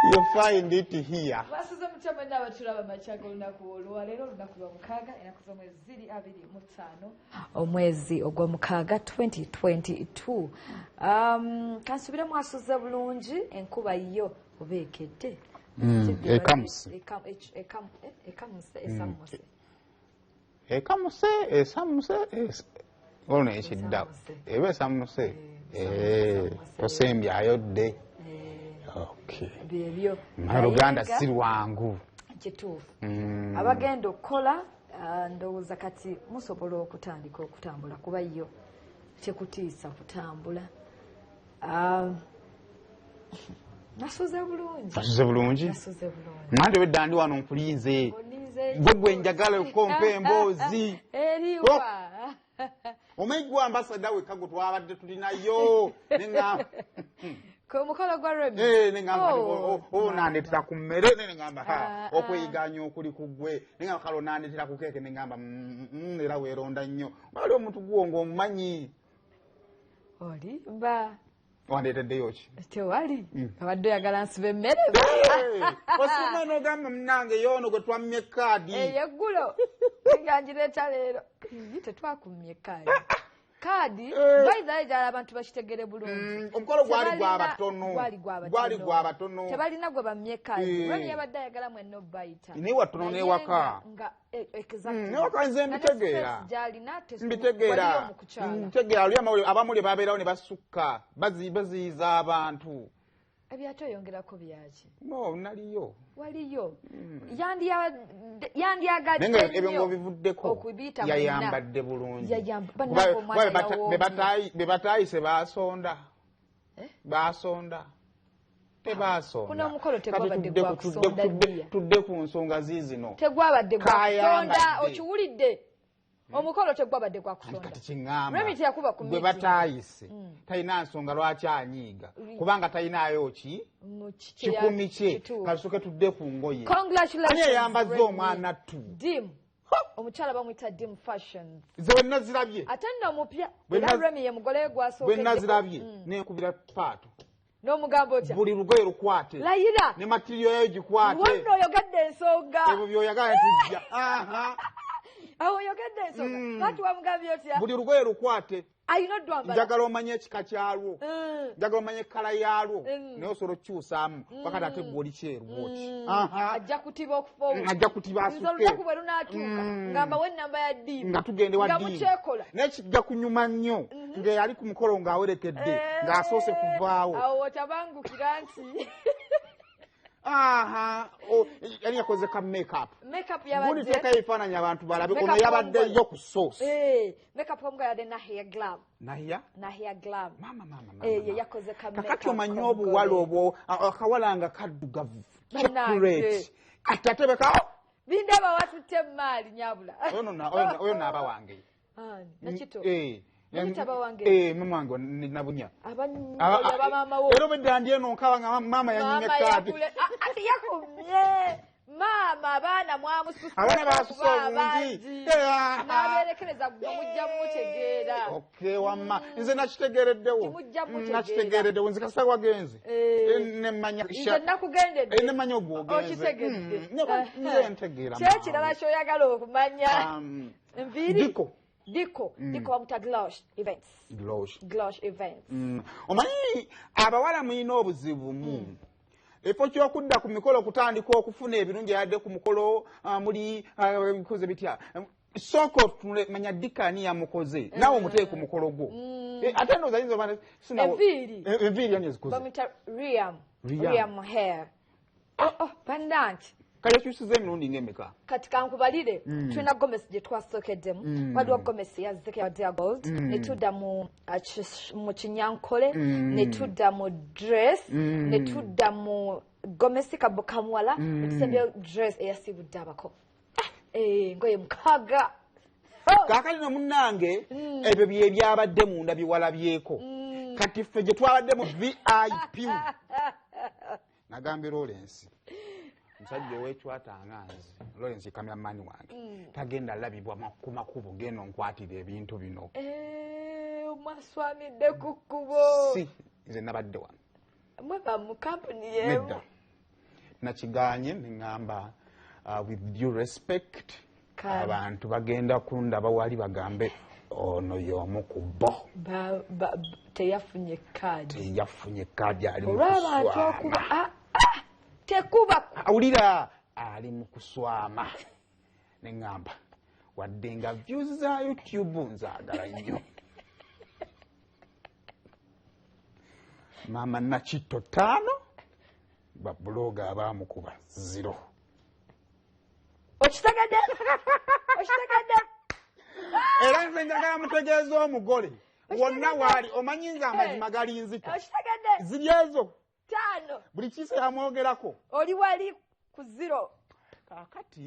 You find it here. Basuze mutya mwenna abatulaba makya g'olunaku olwaleero, olunaku lwa mukaaga, ennaku z'omwezi ziri 25 omwezi ogw'omukaaga 2022. Kansubire mwasuze bulungi. Enkuba yo oba ekedde? Ekamuse. Ekamuse, esammuse. Ekamuse, esammuse, olwo ekiddawo eba esammuse. Tosembyayo dde. Okay. Byebyo. Oluganda si lwangu. Kituufu. Abagenda okukola, ndowooza kati musobola okutandika okutambula, kuba yo tekutiisa kutambula. Nasuze bulungi. Asuze bulungi. Nasuze bulungi. Nange wedda ndi wano nkulinze. Oninze. Gwe gwe njagala okumpa emboozi. Eriwa? Omanyi gwe ambasada wekka gwe twabadde tulinayo, neŋŋamba Ku mukolo gwa Remi? Neŋŋamba Oh, oh, nandetera ku mmere, neŋŋamba ha Ah, ah. okweyiganya okuli ku ggwe, neŋŋamba kale onandetera ku keeke, neŋŋamba era weeronda nnyo, wali omuntu gwo ng'omumanyi. Olimba. Wandeeteddeyo ki? Tewali. Abadde oyagala nsiba emmere. Osima n'ogamba munange yoono gwe twammye kaadi. Eyeggulo nga ngireeta leero. Ii, tetwakumye kaadi. Kaadi bayithayo ddala abantu bakitegere bulungi. Omukolo gwali gwa Tebalina- batono. Gwali gwa batono. Gwali gwa batono. Tebalina gwe bammye kaadi. Remi yabadde ayagala mwenna obayita. Naye watono Naye n'ewaka. nga exactly. N'ewaka nze Nga ne mbitegeera. space gy'alina waliyo Mbitegeera. mu kukyala. Mbitegeera, oli abamawulire babeerawo ne basukka, baziyiza abantu. Ebyate oyongerako byaki? No, naliyo. Waliyo. Yandyagadde Naye nga ebyo nnyo ng'obivuddeko, okubiyita mwenna. Yayambadde bulungi. Bannange, Kuba omwana yawoomye. be bataayise basonda. Eh? Basonda. Tebasonda. Kuno omukolo Kati tegwabadde gwa kusonda ddiya. Tudde ku nsonga ziizino. Tegwabadde gwa kusonda, Kayambadde. okiwulidde? Omukolo tegwabadde gwa Anti kusonda. kati kiŋŋamba Remi teyakuba ku gwe meeting. bataayise talina nsonga lwaki anyiiga, kubanga talinaayo ki Mu kikumi kye. Kituufu. Kasooke tudde ku ngoye. Congratulations, Ani eyambazza Remi. omwana ttu? Dim. Omukyala bamuyita Dim Fashions. Nze bwe nazirabye, Ate nno omupya. Bwe Era Remi ye mugole we bwe gwasookedde. nazirabye nenkubira paato. N'omugamba otya? Buli lugoye lukwate. Layira. Ne matiriyo yayo gikwate. Wonna oyogedde ensonga. Ebyo byoyagala tujja. Aha. Awo oyogedde ensonga. Kati wamugambye otya? Buli lugoye lukwate. Alina oddwambala. Njagala omanye ekika kyalwo. Njagala omanye ekkala yaalwo. Naye osobola okukyusaamu. Wakati ate gwe oli kyeru bw'oti. Aha. Ajja kutiba okufa obubi. Ajja kutiba Nze asukke. olunaku bwe lunaatuuka ngamba we ennamba ya ddiimu. Nga tugende wa Nga ddiini. mukyekola. Naye kijja kunyuma nnyo ng'eyali ku mukolo ng'awerekedde ng'asoose kuvaawo. Awo otabangukira nti Aha. Oh, yali yakoze ka makeup. Makeup Gundi yabadde teekayo ebifaananyi abantu balabe. Makeup Ono yabadde w'omugole. yo ku sauce. Makeup w'omugole yabadde Nahia Glam. Nahia? Nahia Glam. Mama, mama, mama, Ye mama. yakoze ka Kakati makeup omanyi k'omugole. obuwala obwo, akawala nga kaddugavu. Bannange. Chocolate. Kati atebekawo. Bindaba watutte emaali nyabula. Oyo naaba wange. Ani? Nakito. Eh. Nakito aba wange. Eh, mama wange nabunya. Oyo aba maama wo. Era obedda ndi eno nkaba nga maama yanyumye Maama kaadi. Ati yakumye. Maama abaana mwamususa Abaana basusa okuba obungi. abangi. N'abeerekereza gwe mujja mutegeera. Okay, wamma nze nakitegeereddewo. Timujja mutegeera. Nakitegeereddewo nze kasita wagenze. Nemmanya Nze nakugendedde. Nemmanya ogwo ogenze. Okitegedde. Nze ntegeera. Kyekirala ky'oyagala okumanya. Nviiri. Diko. Diko. Diko bamuta Glosh Events. Glosh. Glosh Events. Omanyi abawala mulina obuzibu mu ekifo ky'okudda ku mikolo okutandika okufuna ebirungi yadde ku mukolo, muli bikoze bitya, sooka otunule manya dika ani yamukoze, naawe omuteeke ku mukolo gwo. Ate ndowooza yinza oba Enviiri. Enviiri yani ezikoze? Bamuyita Riam. Riam. Riam Hair. Oh, bannange. Kale ekyusiza emirundi ng'emeka? Kati kankubalire. Tulina gomesi gye twasookeddemu. Waliwo gomesi ya Zeke ya gold, ne tudda mu kinyankole, ne tudda mu dress, ne tudda mu gomesi kabo kamuwala, ne tusembyeyo dress eyasiibudde abako. Ngoye 6. Oh! Kaakati no munnange, ebyo bye byabadde munda biwalabyeko. Kati ffe gye twabadde mu VIP. Nagambye Lawrence, omusajja ow'ekyatanga nze, Lawrence cameraman wange, tagenda labibwa ku makubo, genda onkwatira ebintu bino. Mwaswamidde ku kkubo. Si nze nabadde wano. Mwe ba mu kampuni y'emu. Nedda. Nakiganye neŋŋamba, with due respect, abantu bagenda kundaba wali bagambe ono y'omu ku bo. Teyafunye kaadi. Teyafunye kaadi, ali mu Olw'abantu okuba kuswama. Ah, ah, tekuba. Awulira ali mu kuswama. Neŋŋamba wadde nga views za YouTube nzaagala nnyo, maama Nakitto 5, babuloga abaamukuba 0. Okitegedde, okitegedde. Era nze njagala mutegeeza omugole wonna waali, omanyi nze amazima galinzita. Okitegedde. Ziri ezo 5. Buli kiisa yamwogerako. Oli wali ku 0. Kaakati.